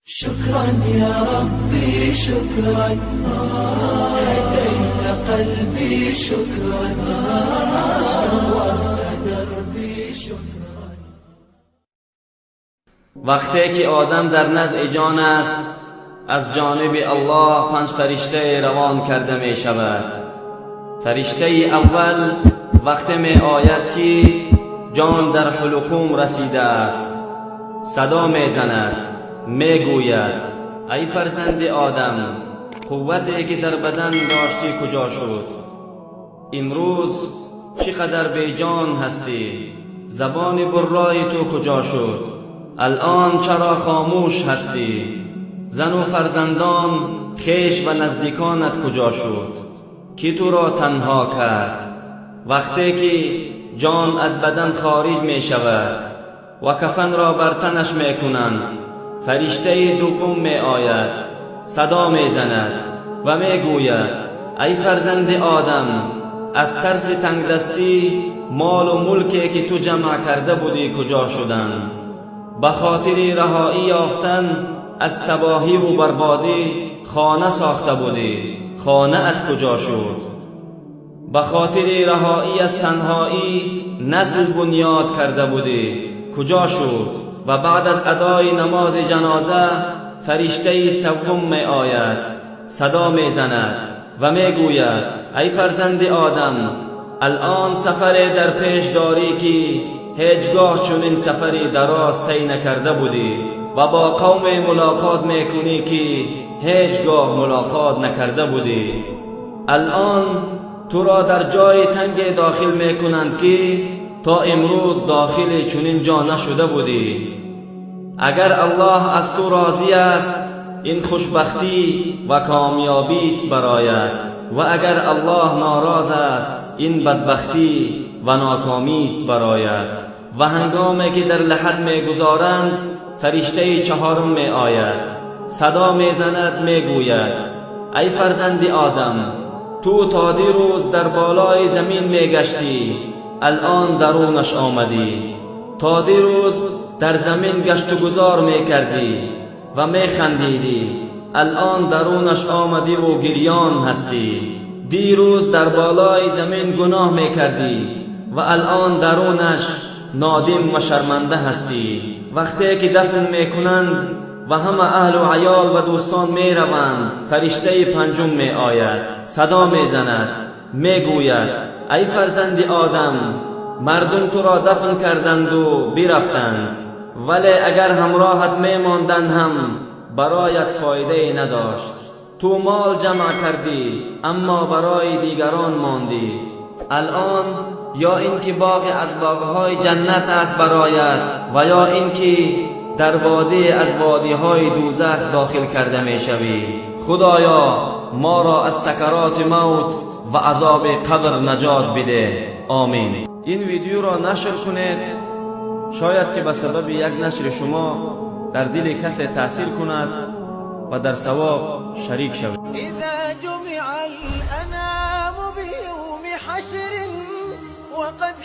شكرا يا ربي شكرا، هديت قلبي شكرا، نورت دربي شكرا. وقتی که آدم در نزع جان است، از جانب الله پنج فرشته روان کرده می شود. فرشته اول وقتی می آید که جان در حلقوم رسیده است، صدا می زند، می گوید: ای فرزند آدم، قوتی که در بدن داشتی کجا شد؟ امروز چقدر بی جان هستی؟ زبان برای تو کجا شد؟ الان چرا خاموش هستی؟ زن و فرزندان، خویش و نزدیکانت کجا شد؟ کی تو را تنها کرد؟ وقتی که جان از بدن خارج می شود و کفن را بر تنش می کنند، فرشته دوم می آید، صدا می زند و می گوید: ای فرزند آدم، از ترس تنگدستی مال و ملکی که تو جمع کرده بودی کجا شدند؟ به خاطر رهایی یافتن از تباهی و بربادی خانه ساخته بودی، خانه ات کجا شد؟ به خاطر رهایی از تنهایی نسل بنیاد کرده بودی، کجا شد؟ و بعد از ادای نماز جنازه فرشته سوم می آید، صدا می زند و می گوید: ای فرزند آدم، الان سفر در پیش داری که هیچگاه چنین سفری دراز طی نکرده بودی و با قوم ملاقات میکنی که هیچگاه ملاقات نکرده بودی. الان تو را در جای تنگ داخل میکنند که تا امروز داخل چنین جا نشده بودی. اگر الله از تو راضی است، این خوشبختی و کامیابی است برایت و اگر الله ناراض است، این بدبختی و ناکامی است برایت. و هنگامی که در لحد میگذارند، فرشته چهارم می آید، صدا میزند، میگوید: ای فرزند آدم، تو تا دیروز در بالای زمین میگشتی، الان درونش آمدی. تا دیروز در زمین گشت و گذار میکردی و میخندیدی، الان درونش آمدی و گریان هستی. دیروز در بالای زمین گناه میکردی و الان درونش نادم و شرمنده هستی. وقتی که دفن میکنند و همه اهل و عیال و دوستان میروند، فرشته پنجم می آید، صدا میزند، میگوید: ای فرزند آدم، مردم تو را دفن کردند و برفتند، ولی اگر همراهت میماندند هم برایت فایده نداشت. تو مال جمع کردی، اما برای دیگران ماندی. الان یا اینکه باغ از باغهای جنت است برایت و یا اینکه در وادی از وادیهای دوزخ داخل کرده میشوی. خدایا، ما را از سکرات موت و عذاب قبر نجات بده. آمین. این ویدیو را نشر کنید. شاید که به سبب یک نشر شما در دل کسی تاثیر کند و در ثواب شریک شوید. إذا جمع الأنام بيوم حشر وقد